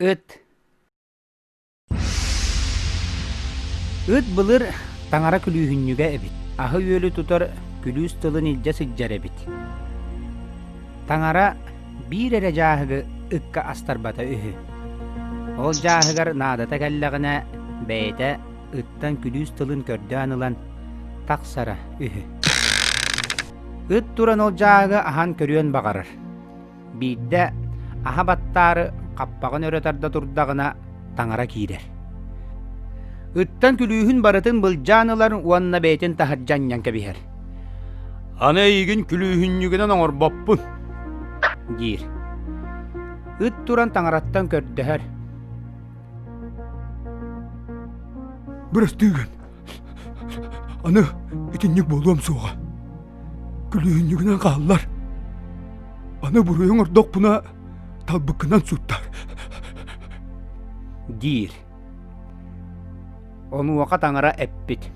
Ыт Ыт былыр таҥара күлүүһүнньүгэ эбит. Аһы-үөлү тутар күлүүс тылын илдьэ сылдьар эбит. Таҥара биир эрэ дьааһыгы ыкка астарбата үһү. Ол дьааһыгар наадата кэллэҕинэ бэйэтэ ыттан күлүүс тылын көрдөөн ылан тахсара үһү. Ыт туран ол дьааһыгы аһан көрүөн баҕарар. Биирдэ аһа баттаары хаппаҕын өрө тарда турдаҕына таҥара киирэр. Ыттан күлүүһүн барытын былдьаан ылар уонна бэйэтин таһырдьа анньан кэбиһэр. «Аны эйигин күлүүһүнньүгүнэн оҥорбоппун» диир. Ыт туран таҥараттан көрдөһөр. «Бырастыы гын, аны итинник буолуом суоҕа. Күлүүһүнньүгүнэн хааллар. Аны буруйу оҥордохпуна талбыккынан сууттар диир. Онуоха таҥара эппит: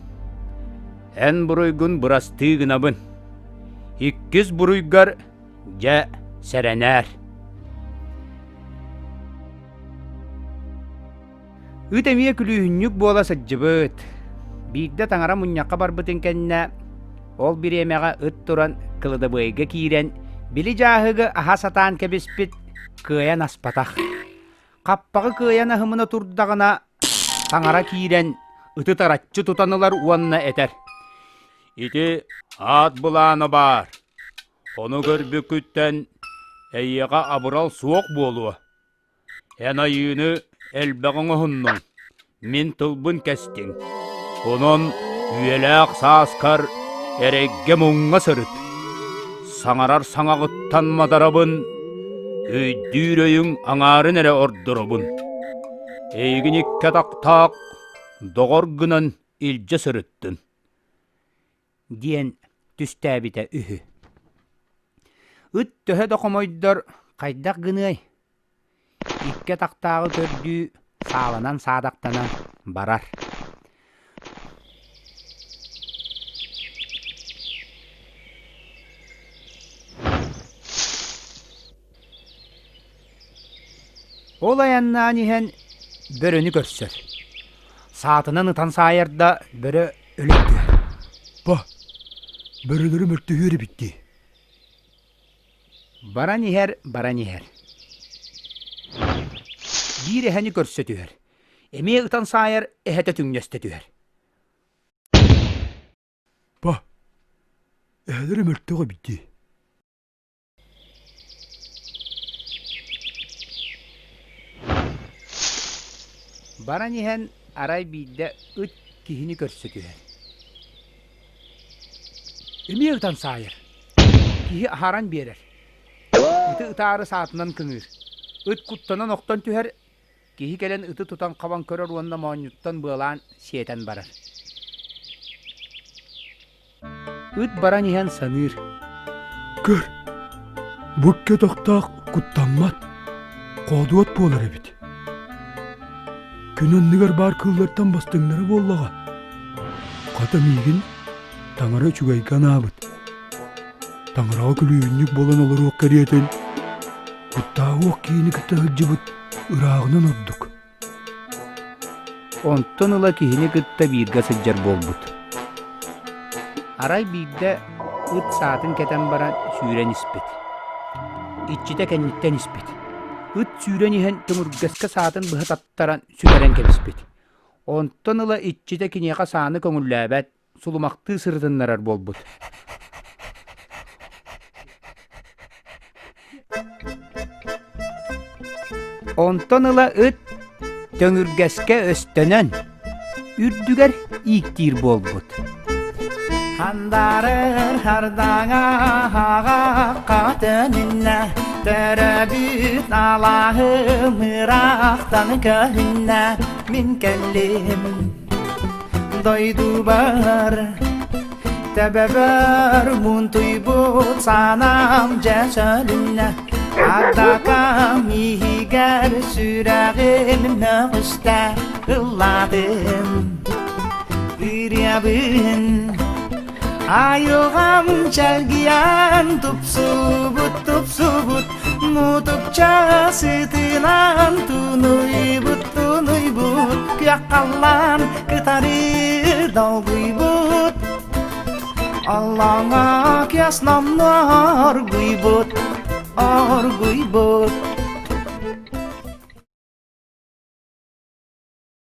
«Эн буруйгун бырастыы гынабын. Иккис буруйгар дьэ сэрэнээр». Ыт эмиэ күлүүһүнньүк буола сылдьыбыт. Биирдэ таҥара мунньахха барбытын кэннэ, ол бириэмэҕэ ыт туран кыладабыайга киирэн, били дьааһыгы аһа сатаан кэбиспит, кыайан аспатах. Хаппаҕы кыайан аһымына турдаҕына, таҥара киирэн, ыты тараччы тутан ылар уонна этэр: «Ити аат былаана баар. Ону көрбүккүттэн эйиэхэ абырал суох буолуо. Эн айыыны элбэҕи оҥоһуннуҥ, мин тылбын кэстиҥ. Онон үйэлээх сааскар эрэйгэ-муҥҥа сырыт. Саҥарар саҥаҕыттан матарабын, өйдүүр өйүҥ аҥаарын эрэ ордоробун. Эйигин икки атахтаах доҕор гынан илдьэ сырыттын диэн түстээбитэ үһү. Ыт төһө да хомойдор хайдах гыныай? Икки атахтааҕы көрдүү сааланан-саадахтанан барар. Ол айаннаан иһэн бөрөнү көрсөр. Саатынан ытан саайар да бөрө өлөн түһэр. Па, бөрөлөрү мөлтөһүөр эбит дии. Баран иһэр, баран иһэр. Биир эһэни көрсө түһэр. Эмиэ ытан саайар эһэтэ түҥнэстэ түһэр. Па, эһэлэрэ мөлтөх эбит дии. Баран иһэн арай биирдэ ыт киһини көрсө түһэр. Эмиэ ытан саайар. Киһи аһаран биэрэр. Ыты ытаары саатынан кыҥыыр. Ыт куттанан охтон түһэр, Киһи кэлэн ыты тутан хабан көрөр уонна моонньуттан быалаан сиэтэн барар. Ыт баран иһэн саныыр. Көр, бу икки атахтаах куттаммат, хоодуот буолар эбит. Күн анныгар баар кыыллартан бастыҥнара буоллаҕа. Хата миигин таҥара үчүгэйгэ анаабыт. Таҥараҕа күлүүһүнньүк буолан олоруох кэриэтин Куттааһыах киһини кытта сылдьыбыт ырааҕынан ордук. Онтон ыла киһини кытта бииргэ сылдьар буолбут. Арай биирдэ ыт саатын кэтэн баран сүүрэн испит. Иччитэ кэнниттэн испит. Ыт сүүрэн иһэн төҥүргэскэ саатын быһа таттаран сүтэрэн кэбиспит. Онтон ыла иччитэ киниэхэ сааны көҥүллээбэт, сулумахтыы сырытыннарар буолбут. Онтон ыла ыт төҥүргэскэ өстөнөн, үрдүгэр ииктиир буолбут. Хандарыр хардаҥа хаҕахха төнүннэ, төрөбүт алааһым ыраахтан көһүннэ, мин кэллим Дойдубар төбөбөр муунтуйбут санаам дьэ сөлүннэ Ардакам иһигэр сүрэҕим мөҕүстэ ыллаатым Ырыабын айылҕам чэлгийэн тупсубут тупсубут. Мутукча сытынан тунуйбут, тунуйбут, күөх халлаан кытары долгуйбут. Аллаҥа кэс номнуо оргуйбут, оргуйбут.